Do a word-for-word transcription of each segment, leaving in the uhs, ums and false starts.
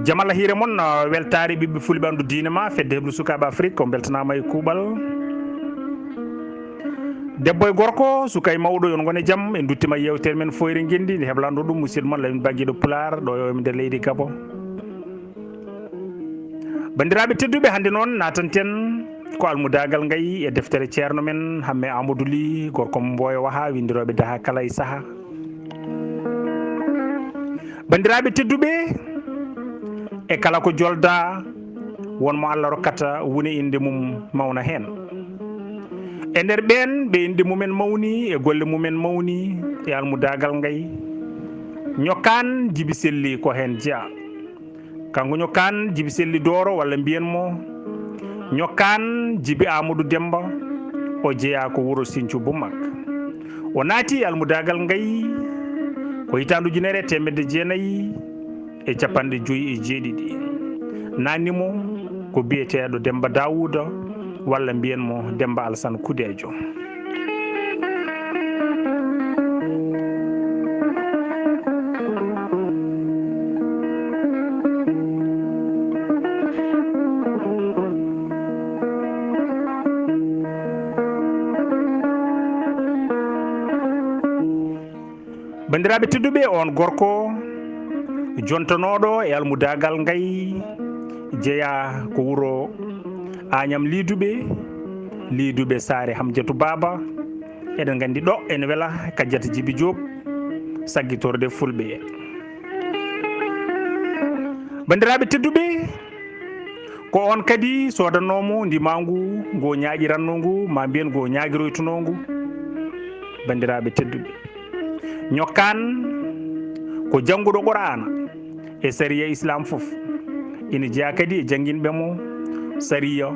Jam Allah hiire mon, ah, weltaare ɓiɓɓe fulɓe, anndu diine ma, fedde heblu sukaaɓe Afrik, on mbeltanaama e kuuɓal. Debbo e gorko, suka e mawɗo, yo on ngon e jam. En nduttima e yeewtere men Fooyre Ngenndi, nde heblanɗo ɗum musidɗo mon Lamin Baggiiɗo Pulaar, ɗo e nder leydi Gabon. Banndiraaɓe tedduɓe, hannde noon naatanten ko almudaagal ngay e deftere ceerno men Hamme Amadou Ly, gorko mo Mboyo Waha, winndirooɓe daha kala e saha. Banndiraaɓe tedduɓe, e kala ko jolda, won mo Allah rokkata wune innde mum mawna heen. E nder ɓeen ɓe innde mumen mawni, e golle mumen mawni, e almudaagal ngay, Ñokkaan Jibi Selli ko heen jeyaa. Kanko Ñokkaan Jibi Selli Dooro, walla mbiyen mo Ñokkaan Jibi Amadou Demba, o jeyaa ko wuro Sinthiou Boumack. O naati e almudaagal ngay ko hitaande ujunere e teemedde jeenayi e capanɗe joyi e jeeɗiɗi. Naatni mo ko biyeteeɗo Demba Daouda, walla mbiyen mo Demba Alassane Kudejo. Banndiraaɓe tedduɓe, on gorko jontanooɗo e almudaagal ngay jeyaa ko wuro Añam Liiduɓe, Liiduɓe Saare Hamjatu Baaba. Eɗen nganndi ɗo ene wela Kajjata Jibi Joob, saggitorde fulɓe. Banndiraaɓe tedduɓe, ko on kadi soodannoo mo ndimaangu ngu o ñaaƴirannoo ngu, maa mbiyen ngu o ñaagiroytunoo ngu. Banndiraaɓe tedduɓe, Ñokkaan ko jannguɗo Quraana e sariya Islaam fof. Ina jeyaa kadi e jannginɓe mo sariya,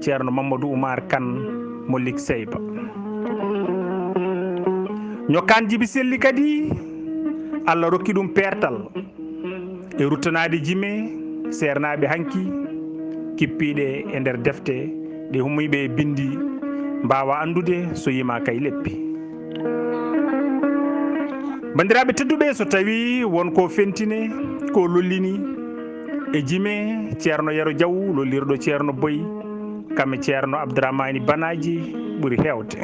Ceerno Mamadou Oumar Kane mo Likseyba. Ñokkaan Jibi Selli kadi, Allah rokki ɗum peertal e ruttanaade jime seernaaɓe hanki, kippiiɗe e nder defte ɗe hummiiɓe e binndi, mbaawa anndude so yimaaka e leppi. Banndiraaɓe tedduɓe, so tawii won ko fentine, ko lollini e jime Ceerno Yero Jaw, lollirɗo Ceerno Boy, kam e Ceerno Abdourahmani Banaji ɓuri heewde.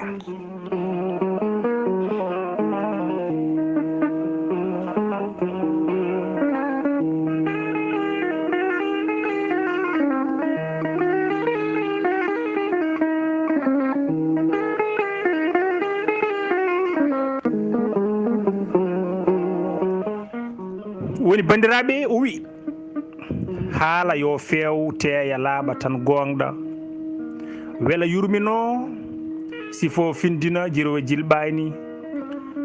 Woni, banndiraaɓe, o wi, haala yo feew, teeya laaɓa tan goongɗa. Wela yurminoo, sifo findina, jirowe jilɓaani.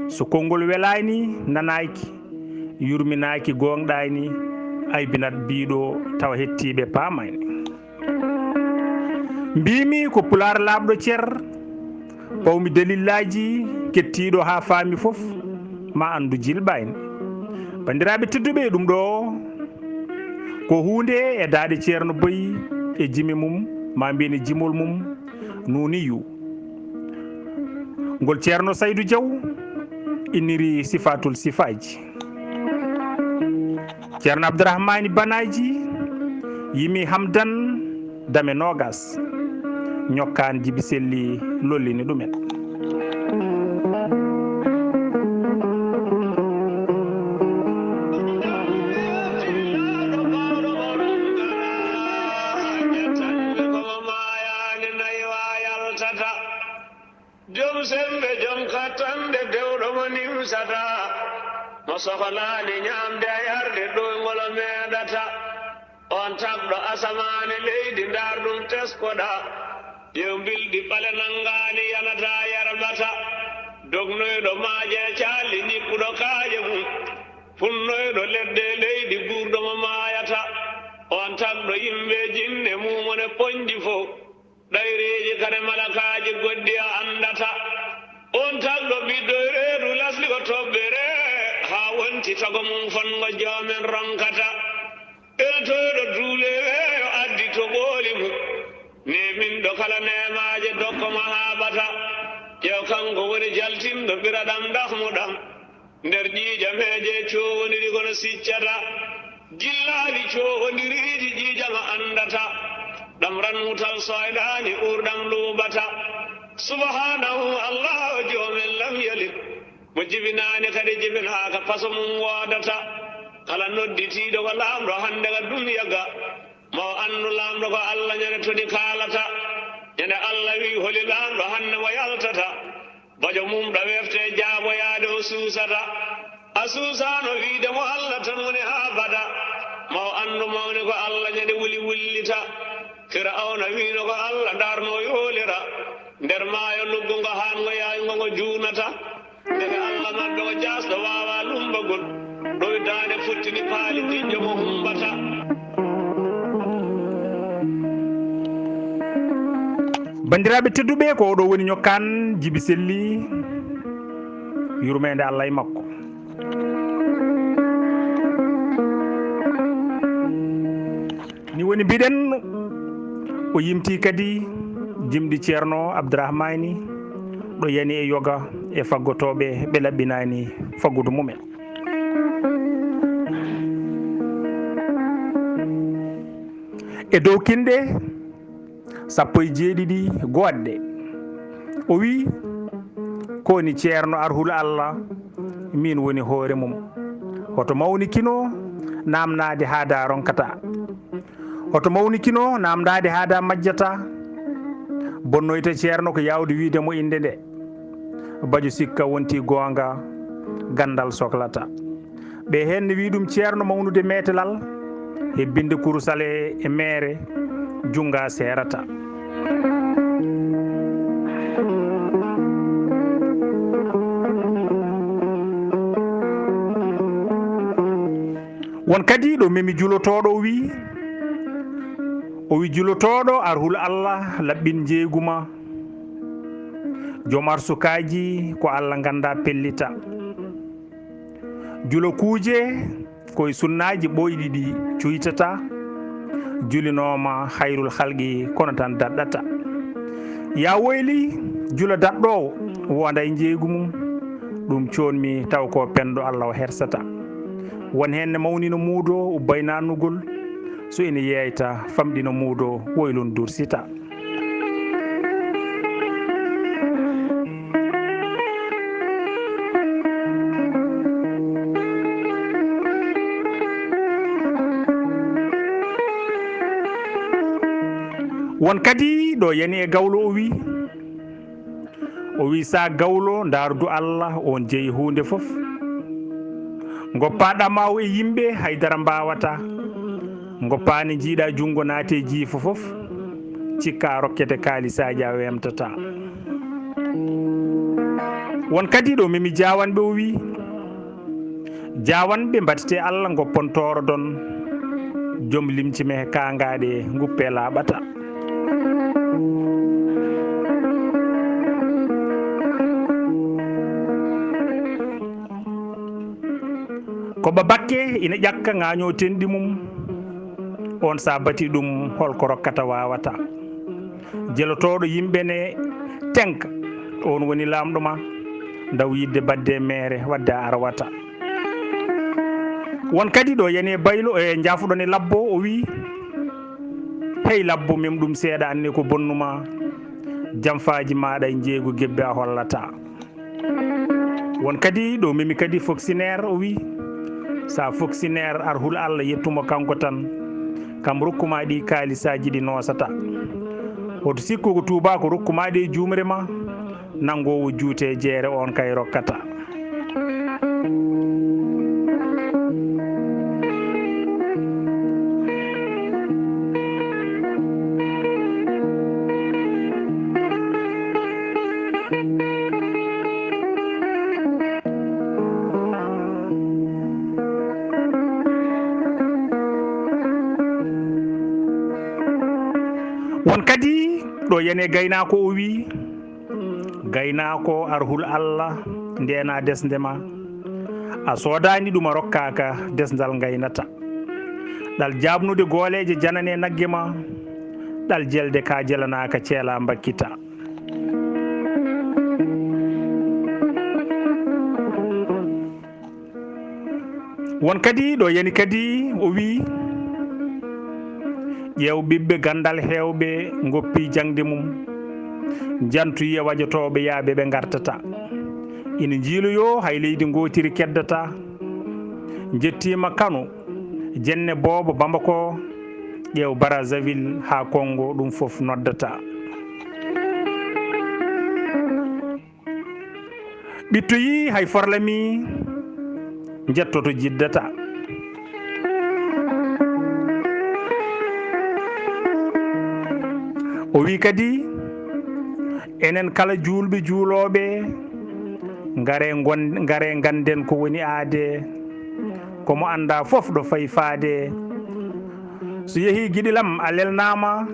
So konngol welaani, nanaaki, yurminaaki, goongɗaani, aybinat biiɗo tawa hettiiɓe paamaani. Mbiimi ko pulaar laaɓɗo cer, pawmi dalillaaji, kettiiɗo haa faami fof, ma anndu jilɓaani. Banndiraaɓe tedduɓe, ɗum ɗo ko huunde e daaɗe Ceerno Boy e jime mum, ma mbiyen e jimol mum, Nuuniyu. Ngol Ceerno Saydu Jaw inniri Sifaatul Sifaaji. Ceerno Abdourahmani Banaji yimi Hamdan dame noogas. Ñokkaan Jibi Selli lollini ɗumen. Joom sembe, joom kattanɗe, dewɗo mo nimsata, mo sohalaani ñaamde e yarde, ɗoyngol o meeɗata. On tagɗo asamaan e leydi, ndaar ɗum teskoɗa. Ƴeew mbilɗi ɓale nanngaani, yanata, yarɓata. Dognoyɗo maaje e caalli, ñiɓɓuɗo kaaƴe mum. Funnoyɗo ledde e leydi, guurɗo mo maayata. On tagɗo yimɓe e jinne, mum woni poñɗi fof. Ɗayreeji kadi malakaaji goɗɗi a anndata. On tagɗo ɓiɗɗo e reedu lasli ko toɓɓere, haa wonti tago mum fonngo joomen ronkata. Eltoyɗo duule weeyo addi toɓooli mum, neeminɗo kala neemaaje dokko mo haaɓata. Ƴeew kanko woni jaltinɗo ɓiraɗam ndahmuɗam, nder ƴiiƴameeje coowondiri kono siccata. Jillaaɗi coohondiriiji ƴiiƴam anndata, ɗam ran mutal soydaani ɓurɗam luuɓata. Subhaanahu, Allaahu joomen lam yalid, mo jibinaani kadi jibinaaka paso mum woodata. Kala nodditiiɗo ko laamɗo hannde ka duniya ga, ma o anndu laamɗo ko Alla ñande toni kaalata. Ñande Alla wi holi laamɗo hannde mo yaltata. Bajo mum ɗo wefte jaaboyaade o suusata. A suusaano wiide mo Alla tan woni haa bada. Ma o anndu mawni ko Alla ñande wuli wullita. Firawna wiino ko Alla darno yoolira. Nder maayo luggungo haan ngo yayngo ngo juunata. Ndeke Alla maɓɓe o jaasɗo waawaa lumbagol. Ɗoytaade futtini paali diƴƴo mo humbata. Banndiraaɓe tedduɓe, ko oɗo woni ñokkaan Jibi Selli, yurmeende Allah e makko. Ni woni mbiɗen, o yimti kadi jimɗi Ceerno Abdourahmani, ɗo yani e yoga e faggotooɓe ɓe laɓɓinaani faggudu mumen. E dow kinɗe sappo e jeeɗiɗi goɗɗe. O wi'i, ko woni Ceerno Arhul Allah, min woni hoore mum. Hoto mawni kino naamnaade haa da ronkata. Hoto mawni kino naamnaade haa da majjata. Bonnoyta Ceerno ko yaawde wi'de mo innde nde. Bajo sikka wonti goonga, ganndal soklata. Ɓe heen ne wi'i ɗum ceerno mawnude meetelal, hebbinde kurusal e, e meere, junnga seerata. Won kadi ɗo memi julotooɗo o wi'i, o wi'i julotooɗo Arhul Allah laɓɓin njeeygu ma. Joom arsukaaji ko Allah ngannda pellita. Julo kuuje ko e sunnaaji ɓooyɗi ɗi cuytata. Julinooma hayrul halqi kono tan daɗɗata. Ya woyli julo daɗɗoowo wonda e njeeygu mum. Ɗum coonmi taw ko penndo Allah o hersata. Won heen ne mawnino muudo ubbaynaanugol. So ene yeeyta famɗino muudo woylun dursita. Won kadi ɗo yani e gawlo o wi, o wi sa gawlo ndaardu Allah on jeyi huunde fof. Ngoppa ɗamaw e yimɓe haydara mbawata. Ngoppaani njiiɗa junngo naate jiifo fof, cikka rokkete kaalisaaji a weemtata. Won kadi ɗo memi jaawanɓe o wi, jaawanɓe mbaɗte Allah ngoppon toorodon, joom limci me kaangaaɗe nguppe laaɓata. Ko ba bakke ina ƴakka ŋaañoo tenɗi mum, oon sa bati ɗum holko rokkata waawata. Jelotooɗo yimɓe ne tenka, oon woni laamɗo ma, ndaw yiɗde baɗde meere wadde a arwata. Won kadi ɗo yani e baylo e njaafuɗon e labbo o wi, hey labbo mem ɗum seeɗa anne ko bonnuma, jamfaaji maaɗa e njeeygu gebbe a hollata. Won kadi ɗo memi kadi foksineer o wi, sa foksineer Arhul Allah yettumo kanko tan, kam rokkuma ɗi kaalisaaji ɗi noosata. Hoto sikku ko tuuba ko rokkuma ɗe juumre ma, nanngoowo juute jeere on kay rokkata. Won kadi ɗo yani e gaynaako o wi, gaynaako Arhul Allah ndena desnde ma, a soodani ɗum a rokkaaka desndal ngaynata. Ɗal jaabnude gooleeje janane nagge ma, ɗal jelde ka jelanaaka ceela mbakkita. Won kadi ɗo yani kadi o wiyi, ƴeew ɓiɓɓe ganndal heewɓe ngoppi jaŋde mum, njantoyi e wajotooɓe yaaɓe ɓe ngartata. Ina njiiloyoo hay leydi ngootiri keddata. Njettiima Kano, Jenne Boobo Bamako, ƴeew Brazzaville haa Congo, ɗum fof noddata. Ɓittoyi hay forlami njettoto jiddata. O wi kadi, enen kala juulɓe juulooɓe, ngare ngon-, ngare ngannden ko woni aade, ko mo annda fof ɗo fayi faade. So yehi giɗilam a lelnaama,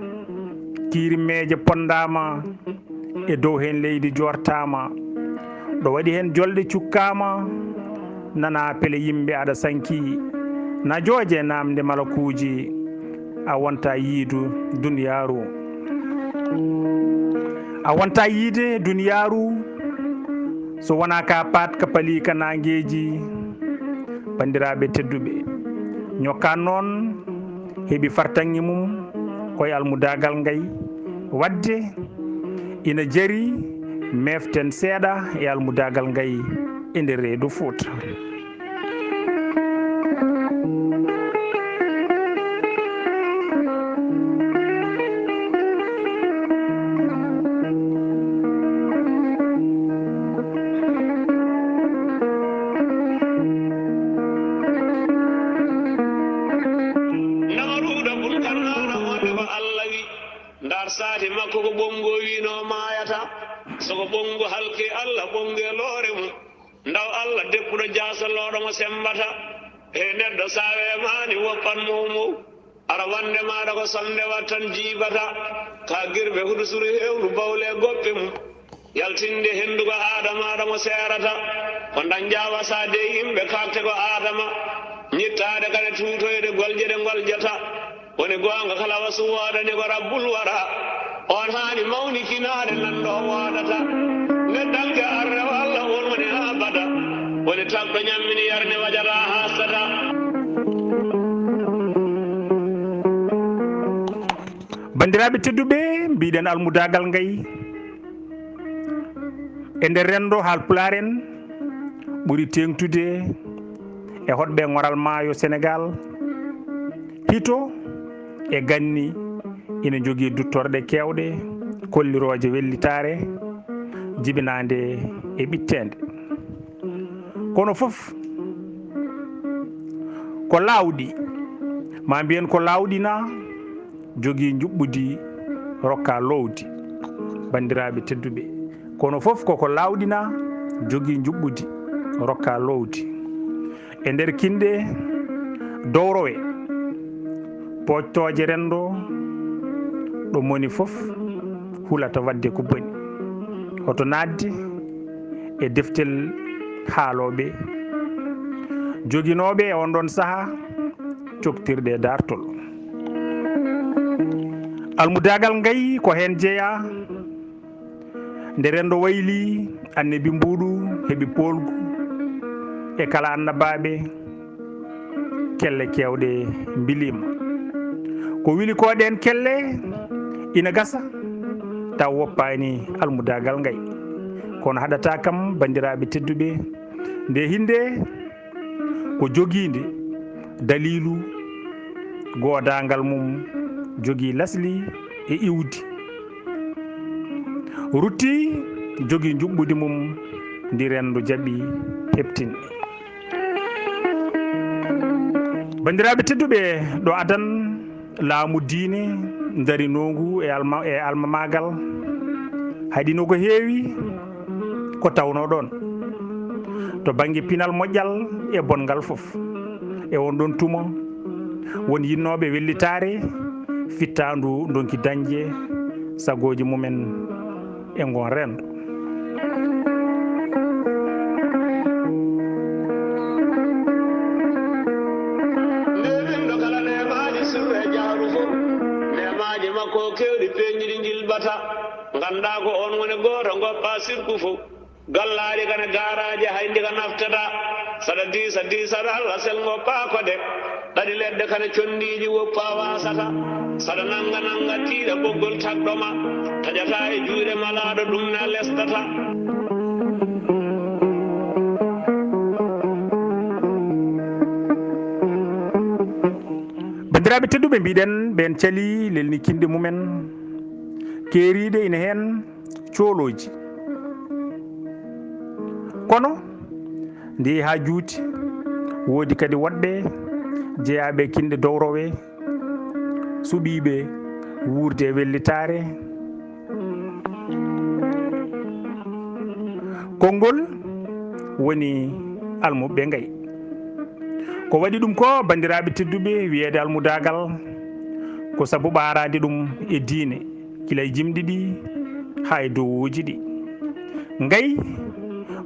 kiiri meeje ponndaama, e dow heen leydi joortaama. Ɗo waɗi heen jolɗe cukkaama, nana pele yimɓe aɗa sanki. Na jooje naamnde malakuuji, a wonta yiidu duniyaaru. A wonta yiide duniyaaru, so wonaa ka paat ka palii ka naangeeji. Banndiraaɓe tedduɓe, ñokkaan noon heɓi fartaŋŋe mum koye almudaagal ngay. Waɗde ina jari meeften seeɗa e almudaagal ngay e nder reedu Fuuta. Namaruuda bun Karnaana wonde ko Allah wi, ndaar saati makko ko ɓonngu o wiino maayata. So ko ɓonngu halki Allah, ɓonngu e loore mum. Ndaw Allah deppuɗo jaasolooɗo mo semmbata. Hey neɗɗo, sa weemaani woppan mowmow. Ara wonde maaɗa ko sonde wattan jiibata. Ka girbe hudu suru heewru bawle goppe mum. Yaltinde henndu ko Aadama, Aadama seerata. Ko dañjaa wasaade e yimɓe, kaakte ko Aadama. Ñittaade kadi tuutoyde golje ɗe ngoljata. Woni goonga kala wasu woodani ko Rabbul Wara. On haani mawnikinaade nan ɗo woodata. Neɗɗanke arre o Allah on woni haa bada. Woni tagɗo ñammini yarni wajata haasata. Banndiraaɓe tedduɓe, mbiɗen almudaagal ngay e nder renndo Haalpulaar en ɓuri teeŋtude e hoɗɓe ŋoral maayo Senegaal. Hito e ganni ina jogii duttorɗe keewɗe, kollirooje wellitaare, jibinaande e ɓitteende. Kono fof ko laawɗi, ma mbiyen ko laawɗi na jogii njuɓɓudi rokka loowdi. Banndiraaɓe tedduɓe, kono fof koko laawɗi na jogii njuɓɓudi rokka loowdi. E nder kinɗe dowrowe, pooƴtooje renndo, ɗo moni fof hulata waɗde ko boni. Hoto naatde e deftel haalooɓe joginooɓe e on ɗon saha coktirɗe daartol. Almudaagal ngay ko heen jeyaa. Nde renndo wayli, annabi mbuuɗu heɓi poolgu e kala annabaaɓe, kelle keewɗe mbiliima. Ko wili ko ɗeen kelle ina gasa, taw woppaani almudaagal ngay. Kono haɗataa kam, banndiraaɓe tedduɓe, nde hinnde ko jogiinde daliilu goodaangal mum, jogii lasli e iwdi. Rutti jogii njuɓɓudi mum ndi renndo jaɓi heɓtinde. Banndiraaɓe tedduɓe, ɗo adan laamu diine darinoongu e alma-, e almamaagal, haɗino ko heewi ko tawnoo ɗoon. To bannge pinal moƴƴal e bonngal fof, e on ɗoon tuma, won yinnooɓe wellitaare, fittaandu ndonki dañde sagooji mumen e ngoon renndo. Nde winndo kala neemaaji sirru e jahru fof, neemaaji makko keewɗi peeñɗi ɗi njilɓata. Nganndaa ko oon woni gooto, ngoppaa sirku fof. Gallaaɗi kane gaaraaji hay ndi ka naftata. Saɗa diisa diisata Allah selngo paakode, ɗaɗi leɗɗe kane condiiji woppa waasata. Saɗa nannga nannga tiiɗa ɓoggol tagɗo ma, taƴata e juuɗe malaaɗo ɗum na lesɗata. Banndiraaɓe tedduɓe, mbiɗen ɓeen calii lelnikinɗe mumen keeriiɗe ina heen coolooji. Kono ndi haa juuti, woodi kadi woɗɓe jeyaaɓe kinɗe dowrowe, suɓiiɓe wuurde e wellitaare. Konngol woni almuɓɓe ngayi. Ko waɗi ɗum ko, banndiraaɓe tedduɓe, wiyeede almudaagal ko sabu ɓaaraade ɗum e diine, gila e jimɗi ɗi haa e dowooji ɗi. Ngayi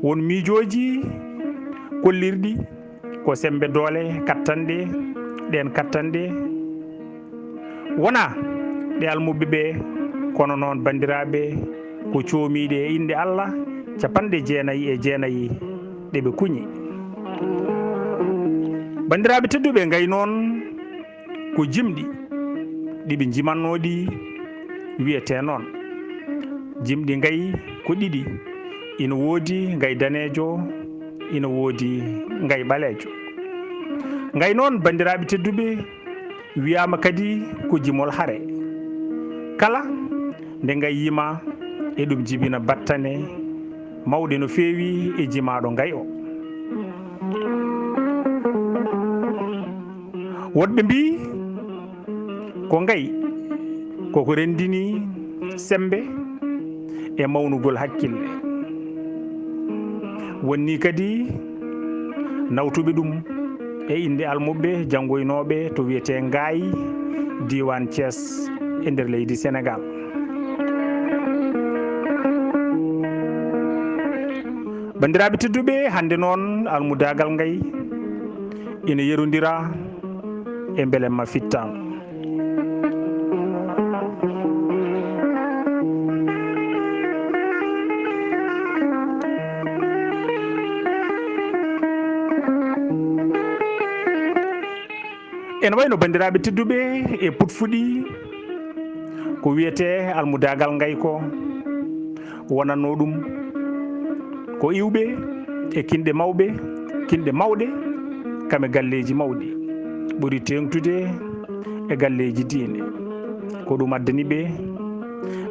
won miijooji kollirɗi ko semmbe doole kattanɗe, ɗeen kattanɗe wonaa ɗe almuɓɓe ɓe, kono noon, banndiraaɓe, ko coomiiɗe e innde Allah capanɗe jeenayi e jeenayi ɗe ɓe kuñi. Banndiraaɓe tedduɓe, ngayi noon ko jimɗi ɗi ɓe njimannoo ɗi wiyetee noon. Jimɗi ngayi ko ɗiɗi, ina woodi ngayi daneejo, ina woodi ngayi ɓaleejo. Ngayi noon, banndiraaɓe tedduɓe, wiyaama kadi ko jimol hare. Kala nde ngayi yimaa, eɗum jibina battane mawɗe no feewi e jimaaɗo ngayi o. Woɗɓe mbii ko ngayi koko renndini semmbe e mawnugol hakkille. Wonnii kadi nawtuɓe ɗum e innde almuɓɓe janngoynooɓe to wiyetee Ngaay, diiwaan Thiès, e nder leydi Senegaal. Banndiraaɓe tedduɓe, hannde noon almudaagal ngayi ina yerondira e mbelemma fittaango. Ene wayi no, banndiraaɓe tedduɓe, e putfuɗi ko wiyetee almudaagal ngayi ko wonannoo ɗum ko iwɓe e kinɗe mawɓe, kinɗe mawɗe, kam e galleeji mawɗi, ɓuri teeŋtude e galleeji diine. Ko ɗum addani ɓe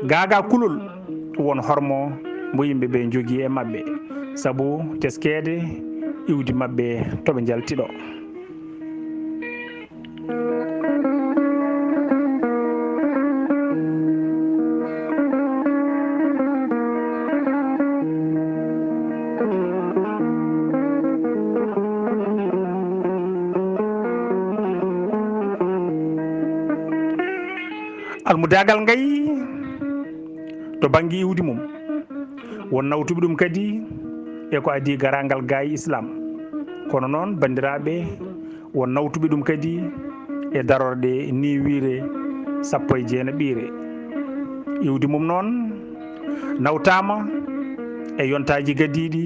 gaagaa kulol won hormo mo yimɓe ɓe njogii e maɓɓe, sabu teskeede iwdi maɓɓe to ɓe njalti ɗo. Almudaagal ngayi to bannge iwdi mum, won nawtuɓe ɗum kadi e ko adii garaangal gaayi Islam. Kono noon, banndiraaɓe, won nawtuɓe ɗum kadi e darorɗe niwiire sappo e jeenaɓiire. Iwdi mum noon nawtaama e yontaaji gadiiɗi,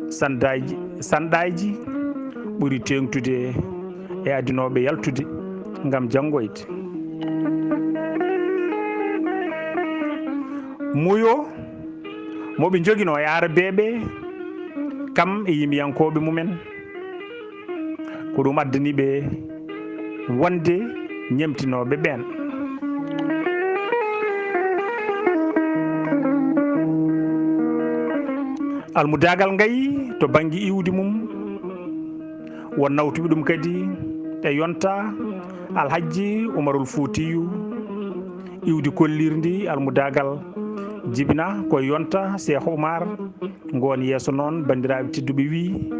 sandaaji, sanɗaaji ɓuri teeŋtude e adinooɓe yaltude ngam janngoyde. Muuyo mo ɓe njoginoo e Aarabeeɓe, kam e yimiyankooɓe mumen, ko ɗum addani ɓe wonde ñemtinooɓe ɓeen. Almudaagal ngayi to bannge iwdi mum, won nawtuɓe ɗum kadi e yonta Alhajji Umarul Fuutiyu, iwdi kollirndi almudaagal jibina ko yonta Seex Umar. Ngoon yeeso noon, banndiraaɓe tedduɓe, wii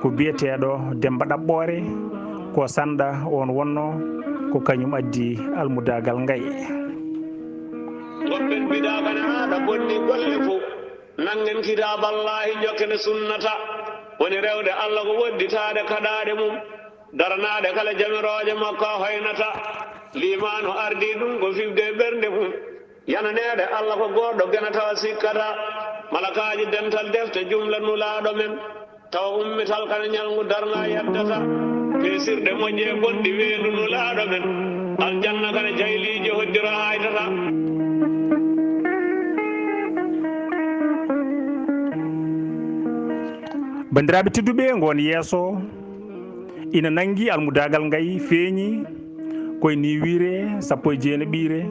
ko biyeteeɗo Demmba Ɗaɓɓoore, ko sanɗa oon wonnoo, ko kañum addi almudaagal ngayi. Woɓɓe mbiɗa bana aɗa bonni golle fof. Nanngen kitaaballaahi, njokken sunnata. Woni rewde Allah ko woɗɗitaade kaɗaaɗe mum, daranaade kala jamirooje makko a hoynata. Liimaanu ardii ɗum ko fifde e ɓernde mum. Yananeede Allah ko gooto gena tawa sikkata. Malakaaji dental defte jumla nulaaɗo men. Tawa ummital kana ñalngu darnga yeddata, peesirɗe moƴƴe bonɗi weendu Nulaaɗo men, aljanna kana jayliije hoddira haytata. Banndiraaɓe tedduɓe, ngoon yeeso ina nanngi almudaagal ngay feeñi koye niwiire sappo e jeenaɓiire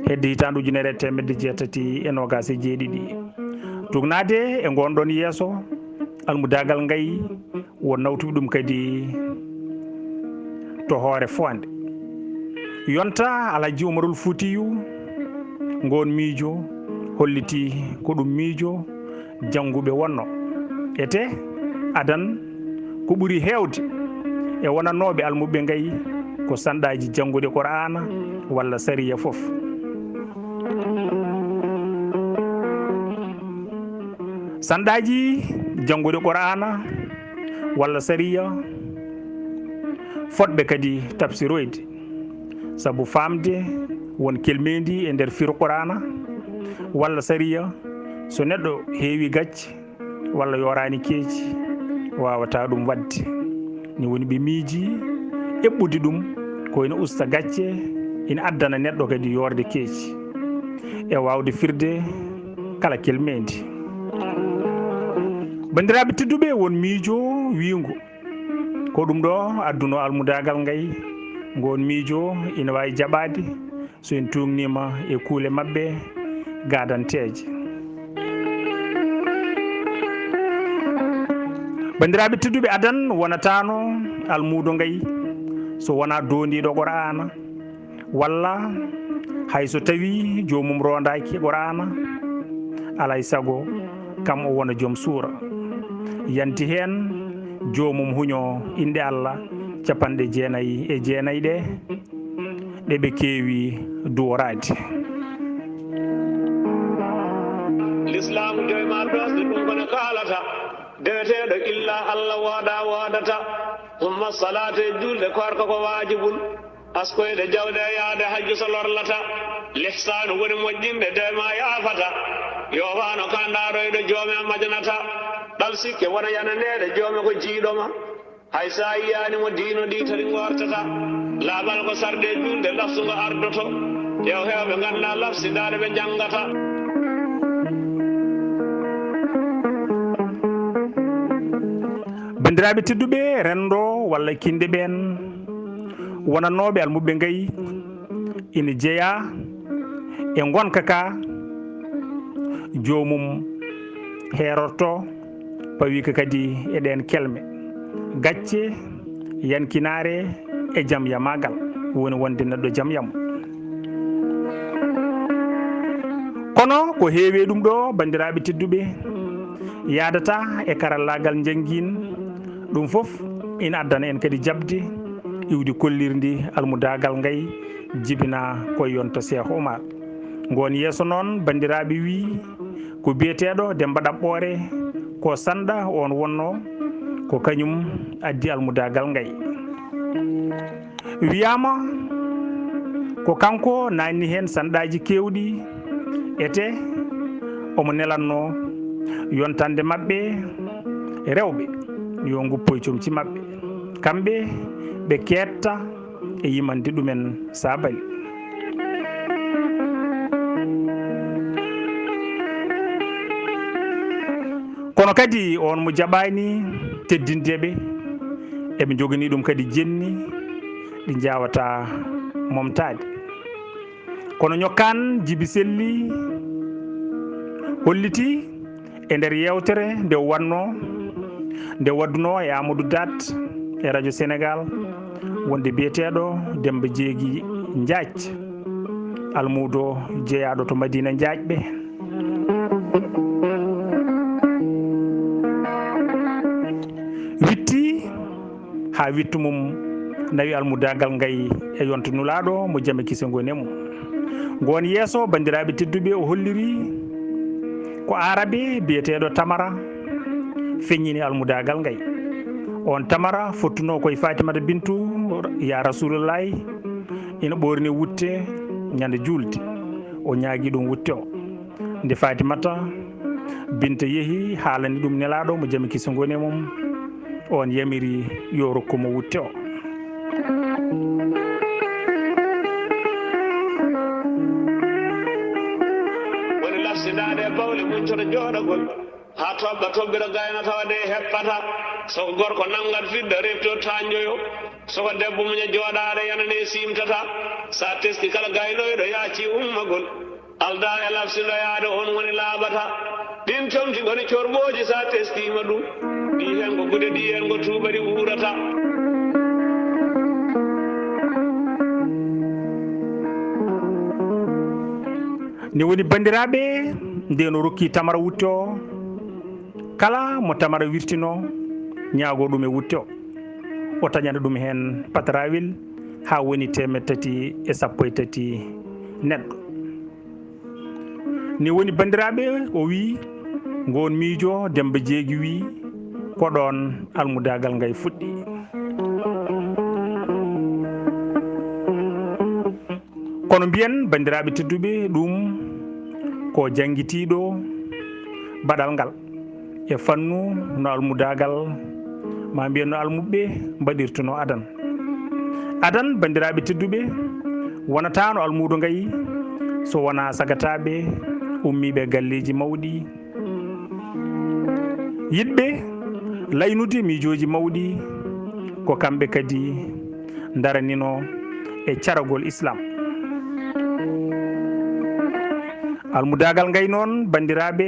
hedde hitaande ujunere e teemedde jeetati e noogaas e jeeɗiɗi. Tugnaade e ngoon ɗoon yeeso, almudaagal ngay won nawtuɓe ɗum kadi to Hoore Foonde. Yonta Alhaji Umarul Fuutiyu, ngoon miijo holliti ko ɗum miijo jannguɓe wonno. Ete adan ko ɓuri heewde e wonanooɓe almuɓɓe ngay ko sanɗaaji janngude Qur'aana walla sariya fof. Sanɗaaji janngude Qur'aana walla sariya fotɓe kadi tafsiroyde, sabu faamde won kelmeendi e nder firo Qur'aana walla sariya, so neɗɗo heewi gacce walla yoraani keeci, waawataa ɗum waɗde. Ni woni ɓe miiji eɓɓude ɗum ko ina usta gacce, ina addana neɗɗo kadi yoorde keeci e waawde firde kala kelmeendi. Banndiraaɓe tedduɓe, won miijo wiingo ko ɗum ɗo adduno almudaagal ngay. Ngoon miijo ina waawi jaɓaade so en tuugniima e kuule maɓɓe gaadanteeje. Banndiraaɓe tedduɓe, adan wonataano almuudo ngay so wonaa doondiiɗo Qur'aana, walla hay so tawii joomum roondaaki Qur'aana, alaa e sago kam o wona joom suura. Yanti heen joomum huño inɗe Allah capanɗe jeenayi e jeenayi ɗe, ɗe ɓe keewi duworaade. Lislaamu joy ma doosde ɗum kono kaalata, deweteeɗo illa Allah wooda woodata. Umma salaata e juulde koorka ko waajibun, askoyde jawde e yaade hajju so lorlata. Lihsaanu woni moƴƴinde de ma yaafata, yoofaano ka ndaaroyɗo joome majanata. Ɗal sikke wona yananeede joome ko jiiɗo ma. Hay so a yiyaani mo diino ɗi tati ngoortata, laaɓal ko sarɗe juulde lafsungo ardoto. Yo heewɓe ngannda lafsindaade ɓe njanngata. Banndiraaɓe tedduɓe, renndo walla kinɗe ɓeen wonannooɓe almuɓɓe ngay ina jeyaa e ngonka ka joomum heerorto, pawii ka kadi e ɗeen kelme: gacce, yankinaare e jam yamaagal, woni wonde neɗɗo jam yamo. Kono ko heewi ɗum ɗo, banndiraaɓe tedduɓe, yaadata e karallaagal njanngiin, ɗum fof ina addana en kadi jaɓde iwdi kollirndi almudaagal ngay jibinaa ko e yonta Seex Umar. Ngoon yeeso noon, banndiraaɓe, wii ko biyeteeɗo Demmba Ɗaɓɓoore ko sanɗa oon wonnoo, ko kañum addi almudaagal ngay. Wiyaama ko kanko naanni heen sanɗaaji keewɗi, ete omo nelannoo yontande maɓɓe rewɓe yo nguppo e comci maɓɓe, kamɓe ɓe keedta e yimande ɗumen saabali. Kono kadi, on mo jaɓaani teddinde ɓe, eɓe njoganii ɗum kadi jenni ɗi njaawataa momtaade. Kono ñokkaan Jibi Selli hollitii e nder yeewtere nde wannoo, nde waddunoo e Amadou Dat e Radio Sénégal, wonde biyeteeɗo Demmba Jeegi Njaaj, almuudo jeyaaɗo to Madiina Njaajɓe, witti haa wittu mum nawi almudaagal ngay e yonto Nulaaɗo mo jam e kise ngoni e mum. Ngoon yeeso, banndiraaɓe tedduɓe, o holliri ko aarabe biyeteeɗo Tamara feññini almudaagal ngay. On Tamara fottunoo ko e Fatimata Bintu ya Rasulullahi, ina ɓoorni wutte ñande juulde, o ñaagi ɗum wutte o. Nde Fatimata Binta yehi haalani ɗum Nelaaɗo mo jam e kise ngoni e mum, On yamiri yo rokku mo wutte o. Woni lafsindaade e bawle mum cota jooɗagol, haa toɓɓa toɓɓira gayna tawa de heppata. Soko gorko nanngat fidda refto tanjoyo, soko debbo muña jooɗaade yanane simtata. Sa teski kala gaynoyɗo yaaci ummagol. Aldaa e lafsindoyaade on woni laaɓata. Ɗin comci ngoni corɓooji sa teskiima ɗum. Ɗi heen ko gude, ɗi heen ko tuubari uurata. Ne woni banndiraaɓe, nde no rokki tamara wutte o, kala mo tamara wirtino, ñaago ɗum e wutte o. O taƴana ɗum heen patrawil haa woni teemeɗɗe tati e sappo e tati neɗɗo. Ni woni banndiraaɓe, o wiyi, ngoon miijo Demmba Jeegi wiyi, ko ɗoon almudaagal ngay fuɗɗi. Kono mbiyen, banndiraaɓe tedduɓe, ɗum ko janngitiiɗo baɗal ngal e fannu no almudaagal, ma mbiyen no almuɓɓe mbaɗirtuno adan. Adan, banndiraaɓe tedduɓe, wonataano almuudo ngayi so wonaa sagataaɓe ummiiɓe galleeji mawɗi, yiɗɓe laynude miijooji mawɗi, ko kamɓe kadi ndaranino e caragol Islam. Almudaagal ngay noon, banndiraaɓe,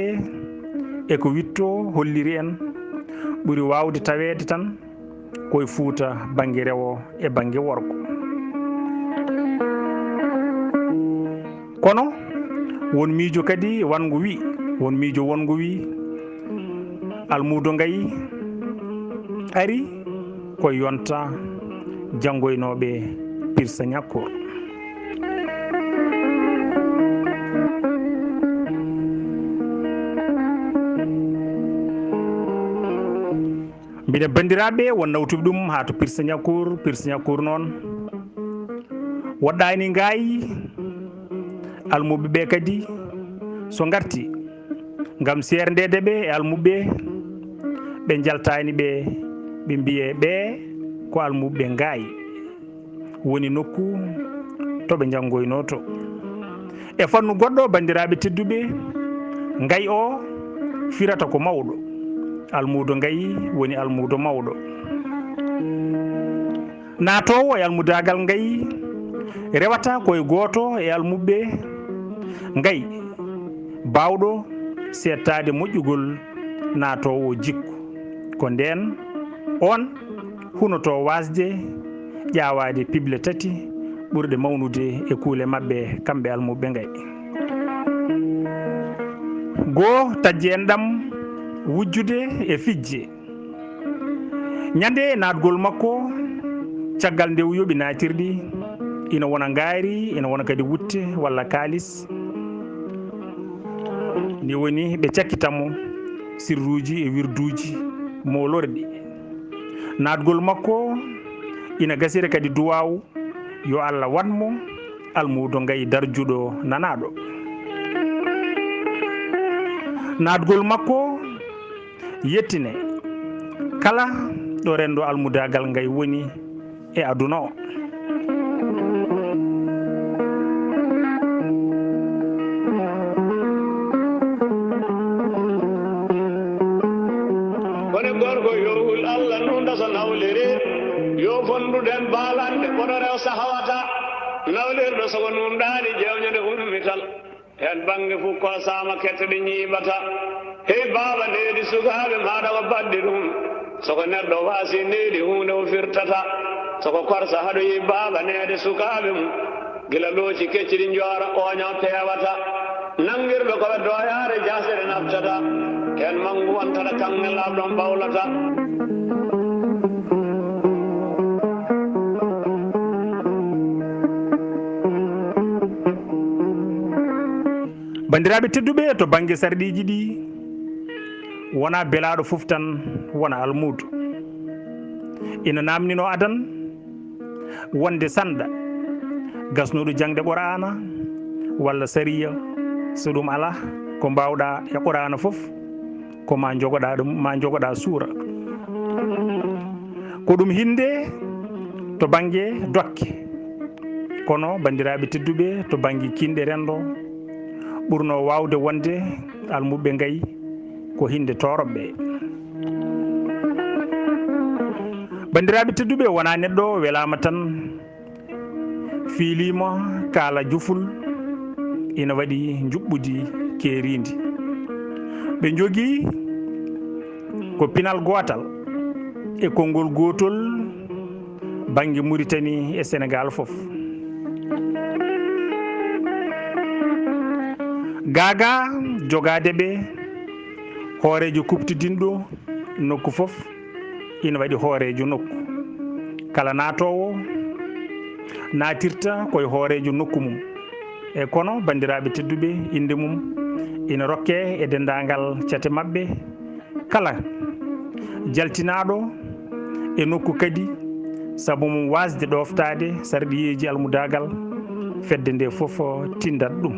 e ko witto holliri en, ɓuri waawde taweede tan ko e Fuuta bannge rewo e bannge worgo. Kono won miijo kadi wonngo wi, won miijo wonngo wi, almuudo ngayi ari ko yonta janngoynooɓe Pirsa Ñakkoor. Mbiɗa banndiraaɓe won nawtuɓe ɗum haa to Pirsa Ñakkoor, Pirsa Ñakkoor noon. Woɗɗaani ngaay, almuɓɓe ɓe kadi so ngarti ngam seerndeede ɓe e almuɓɓe, ɓe njaltaani ɓe, ɓe mbiye ɓe ko almuɓɓe ngaay. Woni nokku to ɓe njanngoynoo to. E fannu goɗɗo, banndiraaɓe tedduɓe, ngayi o firata ko mawɗo. Almuudo ngayi woni almuudo mawɗo. Naatoowo e almudaagal ngayi rewata ko e gooto e almuɓɓe ngayi, baawɗo seettaade moƴƴugol naatoowo jikku. Ko ndeen oon hunotoo waasde ƴaawaade piɓle tati ɓurɗe mawnude e kuule maɓɓe, kamɓe almuɓɓe ngayi. Goo, taƴde enɗam wujjude e fijje. Ñande naatgol makko, caggal nde o yoɓi naatirɗi, ina wona ngaari, ina wona kadi wutte walla kaalis. Ni woni ɓe cakkita mo sirruuji e wirduuji moolorɗi. Naatgol makko ina gasira kadi duwaawu, yo Allah waɗ mo almuudo ngayi darjuɗo nanaaɗo. Naatgol makko yettine kala ɗo renndo almudaagal ngayi woni e aduna o. Woni gorko yo hul Allah nunda so nawliri, yo fonndu den baalande kono rew sahawata. Nawlirɗo so ko nunɗaani ƴeewñande ummital. Heen bannge fof ko saama kette ɗe ñiiɓata. Hey baaba, needi sukaaɓe maaɗa ko baɗɗi ɗum. So ko neɗɗo waasi needi huunde o firtata. So ko korsa haɗoyi baaba neede sukaaɓe mum. Gila looci kecci ɗi njoora ooña o peewata. Nanngirɓe ko ɓe dooyaare jaasere naftata. Heen manngu wontata kaŋŋe laaɓɗon bawlata. Banndiraaɓe tedduɓe, to bannge sarɗiiji ɗi, wonaa belaaɗo fof tan wona almuudo. Ina naamninoo adan wonde sannda gasnuɗo jaŋde Quraana walla sariya, so ɗum alaa, ko mbaawɗaa e Quraana fof, ko ma njogoɗaa ɗum, ma njogoɗaa suura. Ko ɗum hinnde to bannge dokke, kono banndiraaɓe tedduɓe, to bannge kinɗe renndo, ɓurno waawde wonde almuɓɓe ngayi ko hinnde tooroɓɓe. Banndiraaɓe tedduɓe, wonaa neɗɗo welaama tan fiiliima kaala juful, ina waɗi njuɓɓudi keeriindi. Ɓe njogii ko pinal gootal e konngol gootol bannge Muritani e Senegaal fof. Gaagaa jogaade ɓe hooreejo kuɓtidinɗo nokku fof, ina waɗi hooreejo nokku. Kala naatoowo naatirta ko e hooreejo nokku mum. E kono, banndiraaɓe tedduɓe, innde mum ina rokke e denndaangal cate maɓɓe. Kala jaltinaaɗo e nokku kadi, sabu mum waasde ɗooftaade sarɗiyeeji almudaagal, fedde nde fof tinndat ɗum.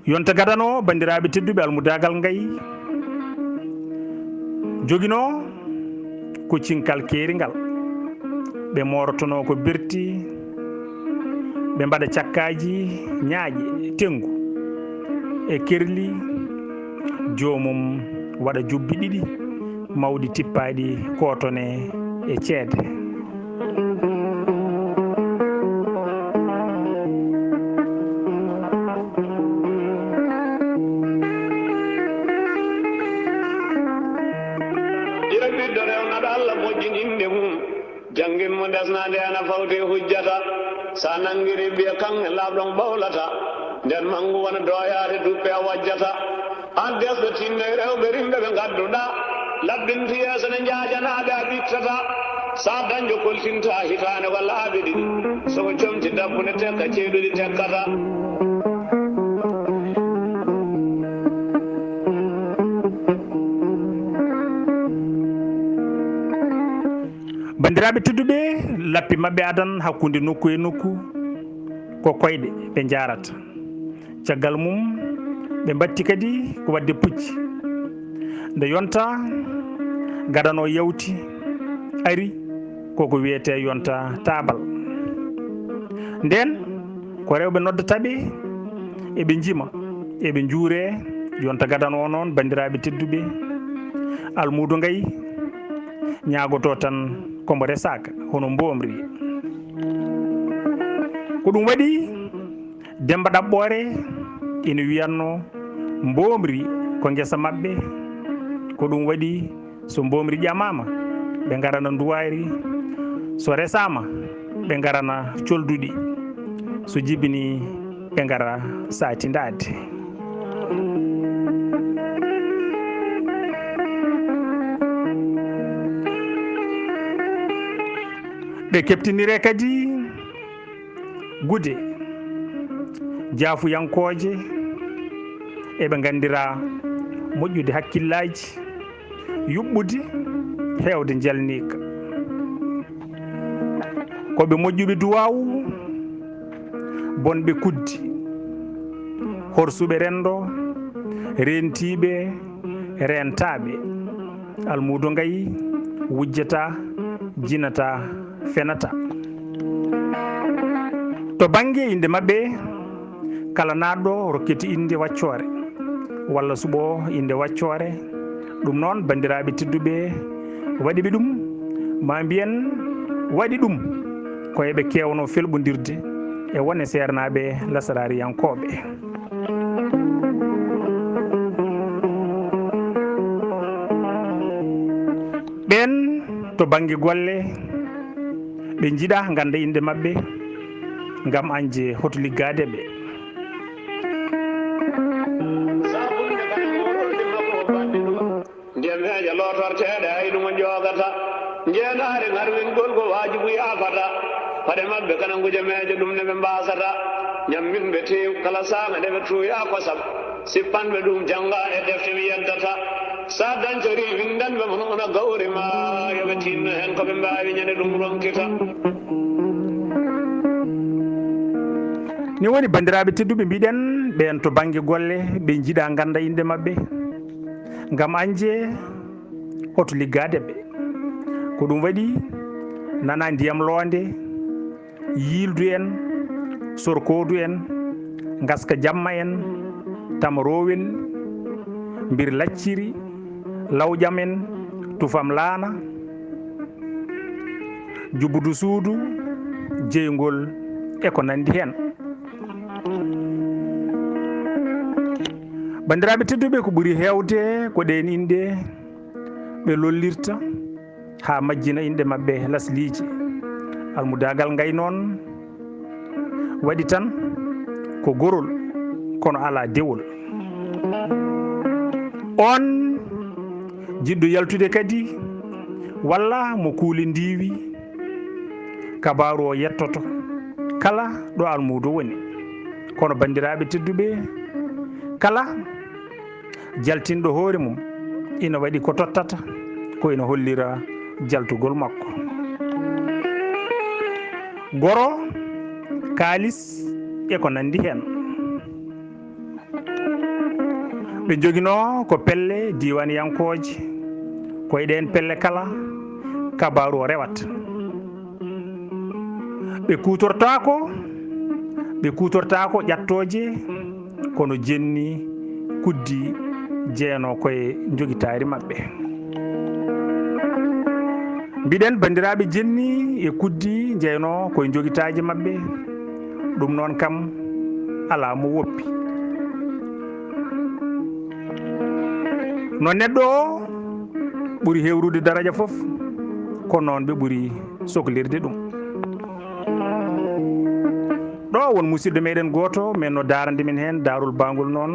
Yonta gadano, banndiraaɓe tedduɓe, almudaagal ngay joginoo ko cinkal keeringal. Ɓe moorotonoo ko berti, ɓe mbaɗa cakkaaji ñaaƴe, tenngu e kerli, joomum waɗa jubbi ɗiɗi mawɗi tippaaɗi kootone e ceede. Ira ɓiɗɗo rewnaɗo Allah moƴƴin innde mum, janngin mo ndesnaande ana fawte hujjata. Sa nanngiri mbiya kaŋŋe laaɓɗon ɓawlata, nden manngu wona dooyaade duppe a wajjata. An desɗo tinnoy rewɓe rimɓe ɓe ngadduɗa, labbinti yeeso ne njaajanaaɓe a ɓittata. Sa dañjo koltinta hitaande ko laabi ɗiɗi, soko comti dabbunde tekka ceeɗuɗi tekkata. Banndiraaɓe tedduɓe, lappi maɓɓe adan hakkunde nokku e nokku ko koyɗe ɓe njaarata. Caggal mum, ɓe mbatti kadi ko waɗde pucci. Nde yonta gadano yawti, ari, koko wiyetee yonta taabal. Nden ko rewɓe noddata ɓe, eɓe njima, eɓe njuuree. Yonta gadano o noon, banndiraaɓe tedduɓe, almuudo ngay ñaagoto tan ko mbo resaaka, hono mboomri. Ko ɗum waɗi Demba Ɗaɓɓoore ina wiyatno mboomri ko ngesa maɓɓe. Ko ɗum waɗi so mboomri ƴamaama, ɓe ngarana nduwaari. So resaama, ɓe ngarana colduɗi. So jibini, ɓe ngara saatindaade. Ɓe keɓtiniree kadi gude jaafuyankooje, eɓe nganndira moƴƴude hakkillaaji, yuɓɓude, heewde njalniika. Ko ɓe moƴƴuɓe duwaawu, bonɓe kuddi, horsuɓe renndo, reentiiɓe, reentaaɓe. Almuudo ngay wujjataa, jinataa, fenataa. To bannge innde maɓɓe, kala naatɗo rokkete innde waccoore walla suɓo innde waccoore. Ɗum noon, banndiraaɓe tedduɓe, waɗi ɓe ɗum, maa mbiyen waɗi ɗum, ko eɓe keewno felɓondirde e wone seernaaɓe lasaraariyankooɓe. Ɓeen to bannge golle, ɓe njiɗa ngannda innde maɓɓe, ngam añde hoto liggaade ɓe. Nde meeƴa lootorteeɗe, hay ɗum o joogata. Njeenaari ŋarwingol ko waajibu yaafata. Paɗe maɓɓe kana nguje meeƴa ɗum ne ɓe mbaasata. Ñamminɓe teew kala saanga nde ɓe tuuya kosam. Sippanɓe ɗum jannga e defte mi yeddata. Sa dañcori winndanɓe mon ona gawri ma, yo ɓe tinno heen ko ɓe mbaawi ñande ɗum ronkita. Ni woni, banndiraaɓe tedduɓe, mbiɗen ɓeen to bannge golle, ɓe njiɗa ngannda innde maɓɓe. Ngam añde oto liggaade ɓe. Ko ɗum waɗi nana ndiyam loonde, yiildu en, sorkoodu en, ngaska jamma en, tama roowel, mbir lacciri, lawƴam en, tufam laana, jubudu suudu, jeyngol e ko nanndi heen. Banndiraaɓe tedduɓe, ko ɓuri heewde ko ɗeen inɗe ɓe lollirta haa majjina inɗe maɓɓe lasliije. Almudaagal ngay noon waɗi tan ko gorol, kono alaa dewol. Oon jiɗɗo yaltude kadi, walla mo kuule ndiiwi, kabaaru o yettoto kala ɗo almuudo woni. Kono banndiraaɓe tedduɓe, kala jaltinɗo hoore mum ina waɗi ko tottata, ko ina hollira jaltugol makko. Goro, kaalis e ko nanndi heen. Ɓe njoginoo ko pelle diiwaaniyankooje, ko e ɗeen pelle kala kabaaru o rewata. Ɓe kuutortaako, ɓe kuutortaako ƴattooje, kono jenni kuddi jeyanoo koye njogitaari maɓɓe. Mbiɗen banndiraaɓe, jenni e kuddi jeyanoo koye njogitaaji maɓɓe, ɗum noon kam alaa mo woppi. No neɗɗo o ɓuri hewrude daraja fof, ko noon ɓe ɓuri soklirde ɗum. Ɗo won musidɗo meɗen gooto, men no daarande min heen, Daarol Baangol noon,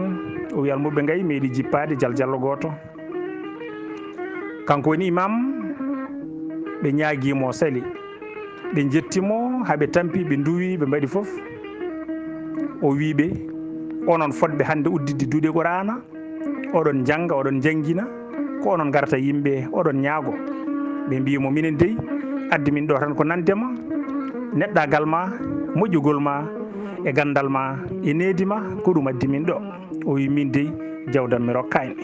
o wi almuɓɓe ngay meeɗi jippaade jaljallo gooto. Kanko woni imam, ɓe ñaagii mo, o sali. Ɓe njetti mo, haa ɓe tampi, ɓe nduwi, ɓe mbaɗi fof. O wi ɓe, "Onon fotɓe hannde udditde duɗe Quraana, oɗon njannga, oɗon njanngina, ko onon ngarata yimɓe, oɗon ñaago." Ɓe mbiyi mo, "Minen dey, addi min ɗo tan ko nande ma, neɗɗaagal ma, moƴƴugol ma, e ganndal ma, e needi ma, ko ɗum addi min ɗo." O wi, "Min dey, jawdam mi rokkaani."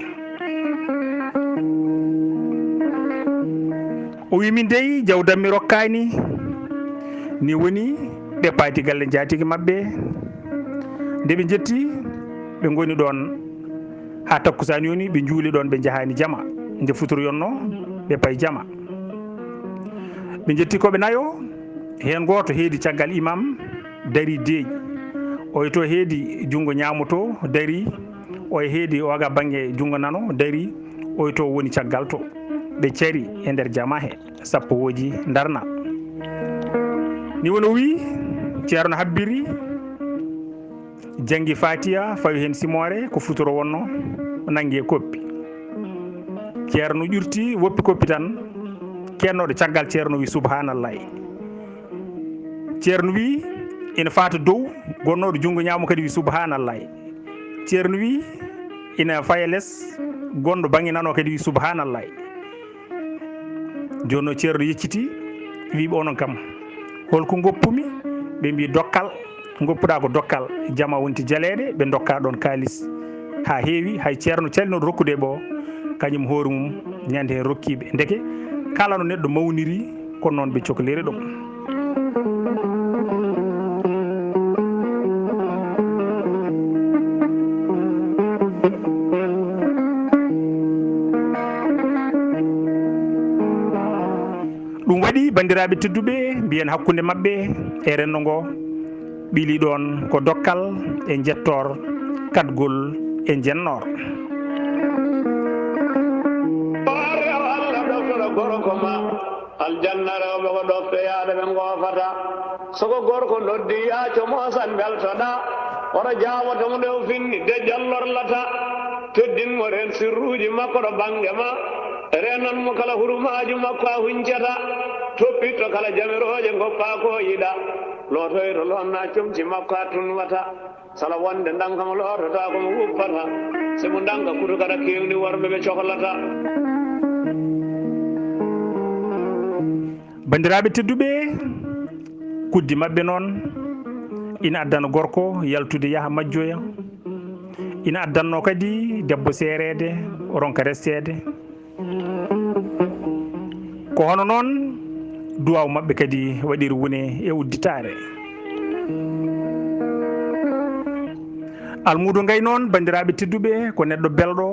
O wi, "Min dey, jawdam mi rokkaani." Ni woni ɓe paati galle njaatigi maɓɓe. Nde ɓe njetti, ɓe ngoni ɗoon haa takkusaan yoni, ɓe njuuli ɗoon, ɓe njahaani jama. Nde futuro yonno, ɓe payi jama. Ɓe njetti ko ɓe nayo, heen gooto heedi caggal imam, dari deeƴi. Oyo to heedi junngo ñaamo to, dari. Oyo heedi oga bannge junngo nano, dari. Oyo to woni caggal to. Ɓe cari e nder jama he, sappo wooji ndarna. Ni woni o wi, Ceerno habbiri, janngi Faatiya, fawi heen simoore, ko futuro wonno, nanngi e koppi. Ceerno ƴurti, woppi koppi tan, keennooɗo caggal Ceerno wi, "Subhaanallahi." Ceerno wi, ina faata dow, gonnooɗo junngo ñaamo kadi wi, "Subhaanallahi." Ceerno wi, ina faya les, gonɗo bannge nano kadi wi, "Subhaanallahi." Jooni o Ceerno yecciti, wi ɓe, "Onon kam, holko ngoppumi?" Ɓe mbi, "Dokkal, ngoppuɗaa ko dokkal." Jama wonti jaleeɗe, ɓe ndokka ɗoon kaalis haa heewi, hay Ceerno calinoɗo rokkude ɓe o, kañum hoore mum ñande heen rokki ɓe. Ndeke kala no neɗɗo mawniri, ko noon ɓe cokliri ɗum. Ɗum waɗi, banndiraaɓe tedduɓe, mbiyen hakkunde maɓɓe e renndo ngo, ɓili ɗoon ko dokkal e njettoor, kaɗgol e njennoor. Aljanna rewɓe ko ɗoftoyaaɓe ɓe ngoofata. So ko gorko noddi yaaco moosan mbeltoɗaa, oto jaaboto mo nde o finni dejjal lorlata. Teddin mo, reen sirruuji makko ɗo bannge ma, reenan mo kala hurumaaju makko a huncata. Toppitto kala jamirooje ngoppaa ko yiɗa, lootoyto loonna comci makko a tunwata. Sala wonde ndaan kam loototaako mo wuppata, sibu ndaan ka kutu kata keewni worɓe ɓe cohlata. Banndiraaɓe tedduɓe, kuddi maɓɓe noon ina addana gorko yaltude yaha majjoya, ina addanno kadi debbo seereede ronka resteede. Ko hono noon duwaaw maɓɓe kadi waɗiri wune e udditaare. Almuudo Ngay noon, banndiraaɓe tedduɓe, ko neɗɗo belɗo,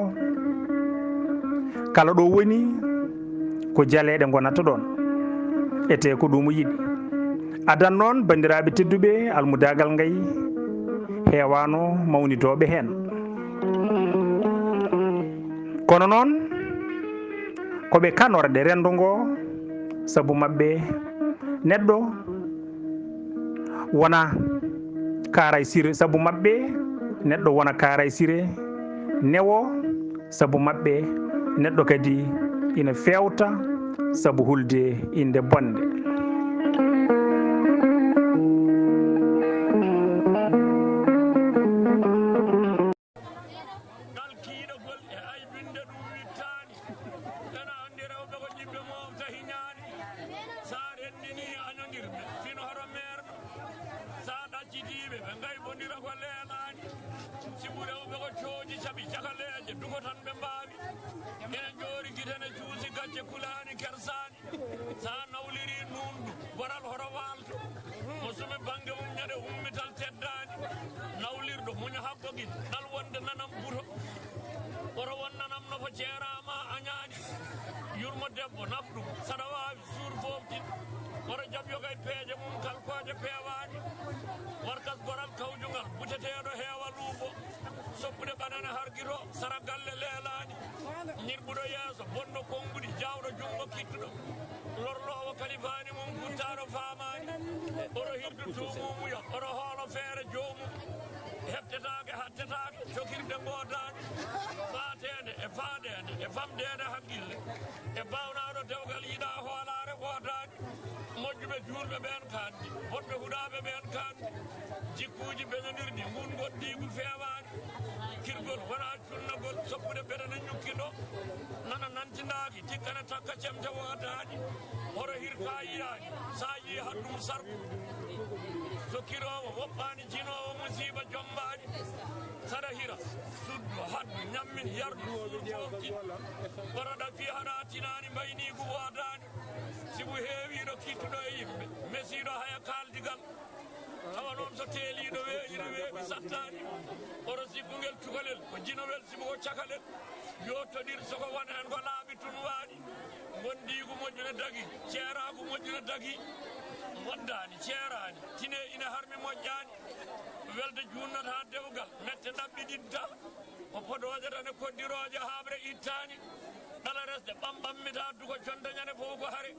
kala ɗo woni, ko jaleeɗe ngonata ɗoon, etee ko ɗum o yiɗi. Adan noon, banndiraaɓe tedduɓe, almudaagal Ngay heewaano mawnidooɓe heen. Kono noon, ko ɓe kanorɗe renndo ngo, sabu maɓɓe neɗɗo wona Kaaray Sire, sabu maɓɓe neɗɗo wona Kaaray Sire newo, sabu maɓɓe neɗɗo kadi ina feewta sabu hulde innde bonnde. Ngal kiiɗagol e aybinde ɗum wittaani. Ena anndi rewɓe ko ƴiɓɓe moofta hiñaani. So a renndinii añondirɓe, fino hoto meerno. So a ɗaccitii ɓe, ɓe ngaybondira ko leelaani. Sibu rewɓe ko cooji caɓi cakaleeje, duko tan ɓe mbaawi. Ene njoori gite ne cuusi gacce kulaani kersaani. So a nawlirii nuunɗu, goral hoto waalto. Mo sumi bannge mum ñande ummital teddaani. Nawlirɗo muña haggogil, ɗal wonde nanam buto. Oro won nanam nofo ceeraama añaani. Yurmo debbo, naf ɗum, saɗa waawi suur fooftin. Oro jaɓ yogay peeje mum, kalkooje peewaani. Warkas goral kawjungal, buteteeɗo heewa luubo. Soppude ɓanane hargito, sara galle leelaani. Ñirɓuɗo yeeso, bonɗo konnguɗi, jaawɗo junngo kittuɗo. Lorloowo kalifaani mum, guttaaɗo faamaani. Oro hirdu tuumuumuya, oro hoolo feere joomum. Heɓtetaake, hattetaake, cokirde ngoodaani. Faateende e faaɗeende e famɗeende hakkille. E baawnaaɗo dewgal yiɗaa hoolaare woodaani. Moƴƴuɓe juulɓe ɓeen kaanni, bonɓe huɗaaɓe ɓeen kaanni. Jikkuuji beñondirɗi, nguun ngondiigu feewaani. Kirgol wonaa cunnagol, soppude beɗe no ñukki ɗo. Nana nantindaaki, tikkana takka cemte woodaani. Horo hirkaa yiyaani, so a yii haɗ ɗum sarku. So kiroowo woɓɓaani, jinoowo musiiba jombaani. Saɗa hira, suddu, haɗdu, ñammin, yardu, suur, fooftin. Boroɗa fii haɗa tinaani, mbayniigu woodaani. Sibu heewiiɗo kiittuɗo e yimɓe, mesiiɗo haya kaaldigal. Tawa noon so teeliiɗo weeyi, ina weeɓi sattaani. Oro sikkungel cukalel ko jinowel, sibu ko cakalel. Yo toɗir soko won heen ko laaɓi tun waani. Ngondiigu moƴƴu ne dagi, ceeraagu moƴƴu ne dagi. Moddaani, ceeraani, tine ina harmi moƴƴaani. Welde juunnata dewgal, mette ɗaɓɓi ɗidda. Ko podooje tan e koddirooje, haaɓre ittaani. Ɗala resde ɓamɓammita, duko conta ñande fof ko hare.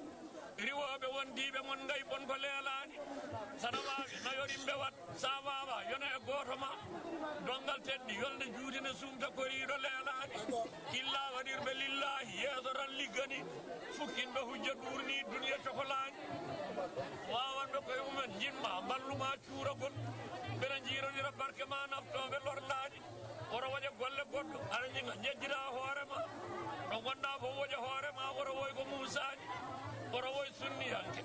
Riwooɓe wondiiɓe mon ngay bon ko leelaani. Saɗa waawi, nayo rimɓe wat. Sa waawa, yona e gooto ma. Donngal teɗɗi, yolnde juuti ne suumta koriiɗo leelaani. Illa waɗirɓe lillaahi, yeeso tan liggani. Fukkinɓe hujja ɗuurni, duniya cokolaani. Waawanɓe koye mumen, njinma, mballuma cuuragol. Mbeɗa njiirondira barke ma, naftooɓe lorlaani. Woro waɗe golle goɗɗo, aɗa ñiŋa, njejjita hoore ma. Ɗo ngonɗa fof, woƴa hoore ma, woro woy ko muusaani. Woro woy sunniyanke,